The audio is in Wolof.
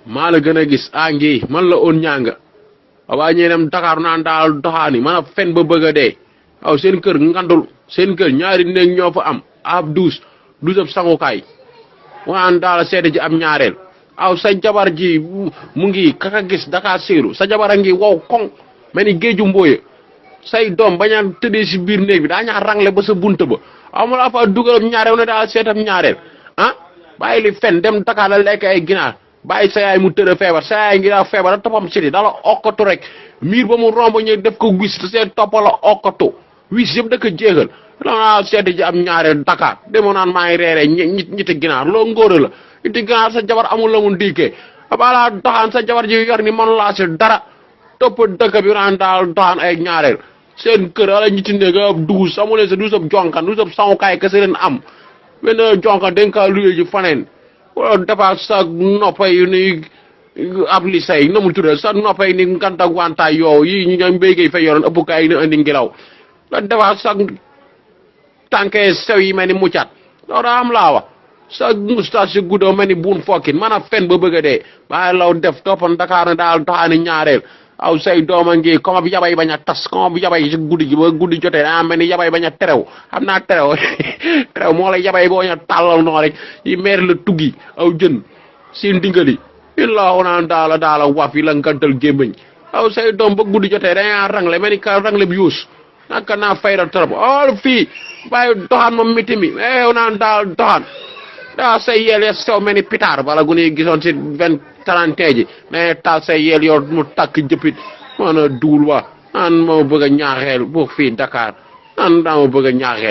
maa la gën a gis angi man la on ñanga waa ñee dem Dakar naan daal doxaani man a fen ba bëgg a dee aw seen kër ngandul seen kër ñaari néeg ñoo fa am ab douze ab sangukaay waan daal seede ji am ñaareel aw sa jabar ji mu ngi kaka gis Dakar séeru sa jabar a ngi wow koŋ mel ni géeju mbooye say doom bañ a tëddee si biir néeg bi daa ñaa rangle ba sa bunta ba aw ma la fa dugalam ñaareel ne daal seetam ñaareel ah bàyyi li fen dem Dakar la lekk ay ginaar bàyyi sa yaay mu tëdd feebar sa yaay ngi daa feebar da toppam siti dala okkatu rek miir ba mu romb ñu def ko wis te seen toppala okkatu wis yëpp da ko jéegal la seeti ji am ñaareel Dakar demoo naan maa ngi reeree ñetti ginaar loo ngóora la ñetti ginaar sa jabar amul la mu diikee balaa doxaan sa jabar ji yor ni man laa si dara topp dëkk bi naan daal doxaan ay ñaareel seen kër ala ñetti néeg ab duus amuleen sa duus ab jonkan duus ab sangukaay kese leen am benn jonkan dañ kaa luyee ji faneen wala dafa sa noppay ni ab li say na mu tuddee sa noppay ni nganta wantaay yow yi ñu ñoom mbéygay fa yoroon ëpp kaay na andi ngelaw la dafa sa tànkee sew yi mel ni muccaat loolu am laa wax sa moustache si guddoo mel ni buun fokkin man a fen ba bëgg a dee bàyyi law def toppan Dakar ne daal doxaani ñaareel aw say dooma ngi comme ab yabay bañ a tas comme ab yabay si guddi gi ba guddi jotee daa mel ni yabay bañ a terew xam naa terew terew moo la yabay boo ñu tàllal noo rek yi meer la tuggi aw jën seen dingali illaahu naan daala waf yi la ngantal gémmañ aw say doom ba guddi jotee dañaa rangle mel ni ka rangle bi yuus naka naa fayda trop ol fii bàyyi doxaan moom miti mi naan daal doxaan daa say yeel ya sew mel ni pitaar bala gu ne gisoon si 30 ji ne taal say yeel yor mu takk jëppit man a duul wa naan moo bëgg a ñaaxeel bu fii Dakar naan daa ma bëgg a ñaaxeel